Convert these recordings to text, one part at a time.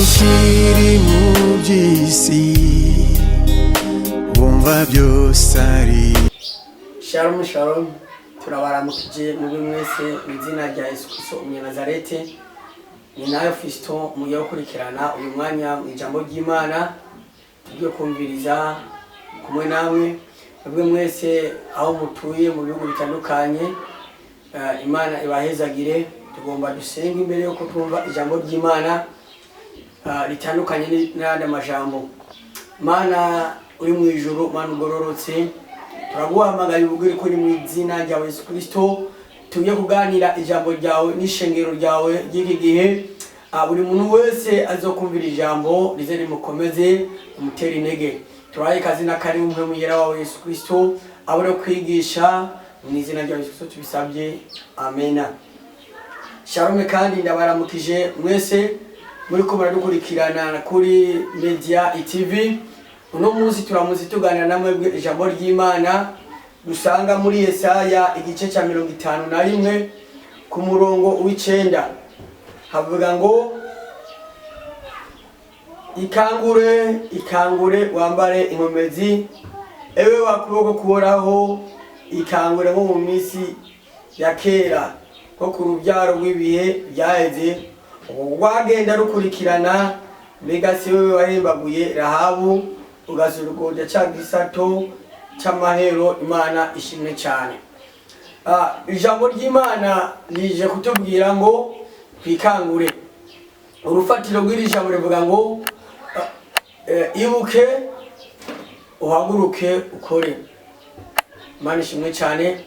Ukiri mu by'isi wumva byose ari Shalom shalom, turabaramukije mube mwese mu izina rya Yesu Kristo Umunyanazarete. Ni nayo Fiston mugiye gukurikirana uyu mwanya mu ijambo ry'Imana tugiye kumviriza kumwe namwe mwebwe mwese aho mutuye mu bihugu bitandukanye. Imana ibahezagire. Tugomba dusenge imbere yuko twumva ijambo ry'Imana ritandukanye n'ayandi majambo. Mana uri mu ijuru, Mana ugororotse, turaguhamagaye ubwire ko ni mu izina rya Yesu Kristo tugiye kuganira ijambo ryawe n'ishengero ryawe ry'iki gihe. Buri muntu wese azokumvira ijambo rize rimukomeze, rimutere intege. Turahaye ikaze na karibu Mpwemu Yera wawe Yesu Kristo abone kwigisha. Mu izina rya Yesu Kristo tubisabye, amena. Shalom, kandi ndabaramukije mwese muriko muradukurikirana kuri Media TV. Uno munsi turamutse tuganira namwebwe ijambo ry'Imana dusanga muri Yesaya igice cya 51 ku murongo w'9. Havuga ngo: "Ikangure, ikangure, wambare inkomezi, ewe wakuboko kuhoraho, ikangure nko mu minsi ya kera, nko ku rubyaro rw'ibihe byaheze uko rwagenda rukurikirana. Mbega si wewe wahembaguye Rahabu, ugasurugunda ca gisato c'amahero?" Imana ishimwe cyane. Ijambo ry'Imana rije kutubwira ngo twikangure. Urufatiro rw'iri jambo rivuga ngo ibuke, uhaguruke, ukore. Imana ishimwe cyane.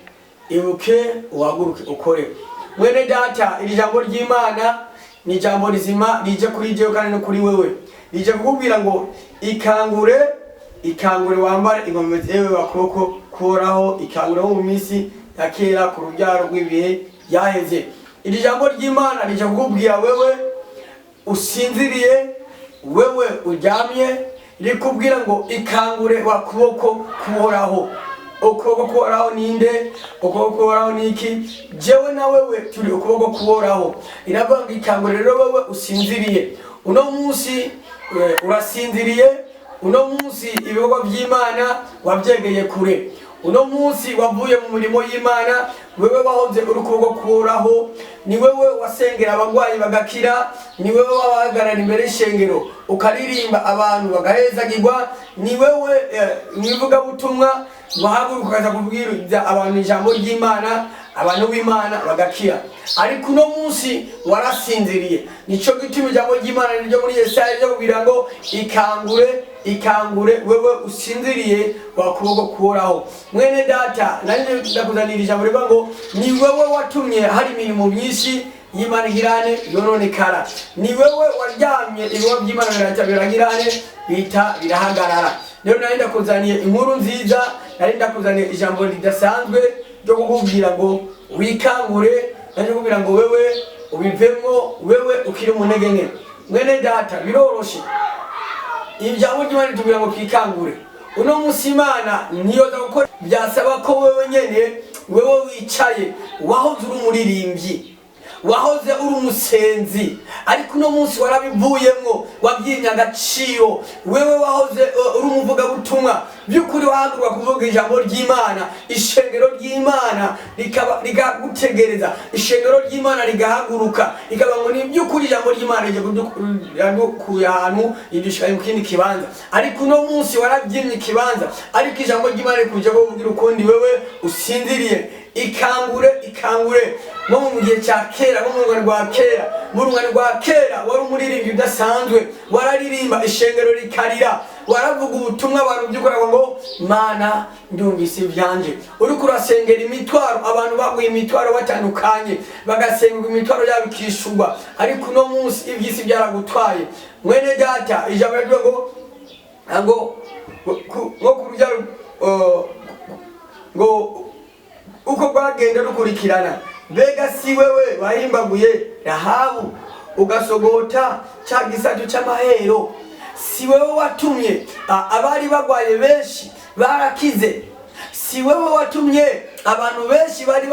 Ibuke, uhaguruke, ukore. Mwene data, iri jambo ry'Imana ni ijambo rizima rije kuri jewe kandi no kuri wewe. Rije kukubwira ngo ikangure, ikangure, wambare inkomezi, ewe wakuboko kuhoraho, ikangure nko mu minsi ya kera, ku rubyaro rw'ibihe byaheze. Iri jambo ry'Imana rije kukubwira wewe usinziriye, wewe uryamye, rikubwira ngo ikangure wa kuboko kuhoraho. Ukuboko kuhoraho ninde? Ukuboko kuhoraho niki? Jewe na wewe turi ukuboko kuhoraho. Iravuga ngo ikangure rero wewe usinziriye. Uno munsi urasinziriye, uno munsi ibikorwa by'Imana wabyegeye kure, uno munsi wavuye mu mirimo y'Imana. Wewe wahoze uri ukuboko kuhoraho, ni wewe wasengera abagwayi bagakira, ni wewe wabahagarara imbere y'ishengero ukaririmba abantu bagahezagirwa, ni wewe mwivugabutumwa wahaguruka ukaza kubwiriza abantu ijambo ry'Imana, abantu b'Imana bagakira. Ariko uno munsi warasinziriye. Nico gituma ijambo ry'Imana ryo muri Yesaya ryo kubwira ngo ikangure, ikangure wewe usinziriye wa kuboko kuhoraho. Mwene data, nari ndakuzanira ijambo rivuga ngo ni wewe watumye hari imirimo myinshi y'Imana igirane yononekara. Ni wewe waryamye, ibikorwa by'Imana biraca biragirane bita birahagarara. Rero nari ndakuzaniye inkuru nziza, nari ndakuzaniye ijambo ridasanzwe ryo kukubwira ngo wikangure, nari kukubwira ngo wewe ubivemwo, wewe ukiri mu ntege nke. Mwene data, biroroshe. Ijambo ry'Imana ritubwira ngo twikangure. Uno munsi Imana niyoza gukora, byasaba ko wewe nyene, wewe wicaye, wahoze uri umuririmbyi, wahoze uri umusenzi, ariko uno munsi warabivuyemwo, wabyimye agaciro. Wewe wahoze uri umuvugabutumwa by'ukuri, wahaguruka kuvuga ijambo ry'Imana, ishengero ry'Imana rikaba rikagutegereza, ishengero ry'Imana rigahaguruka rikaba ngo ni by'ukuri ijambo ry'Imana rije riradukuye ahantu ridushikanye mu kindi kibanza. Ariko uno munsi warabyimye ikibanza, ariko ijambo ry'Imana rikuje kuvugira ukundi wewe usinziriye: ikangure, ikangure. Nko mu gihe cya kera, nko mu rungano rwa kera, mu rungano rwa kera wari umuririmbyi udasanzwe, wararirimba ishengero rikarira, waravuga ubutumwa abantu by'ukuri ngo Mana ndumvise ivyanje. Uriko urasengera imitwaro, abantu baguye imitwaro batandukanye, bagasenga imitwaro yabo ikishurwa. Ariko uno munsi ivy'isi byaragutwaye. Mwene data, ijambo rivuga ngo nko ku rubyaro ngo uko rwagenda rukurikirana. Mbega si wewe wahimbaguye Rahabu, ugasogota ca gisato c'amahero? Si wewe watumye abari bagwaye benshi barakize? Si wewe watumye abantu benshi bari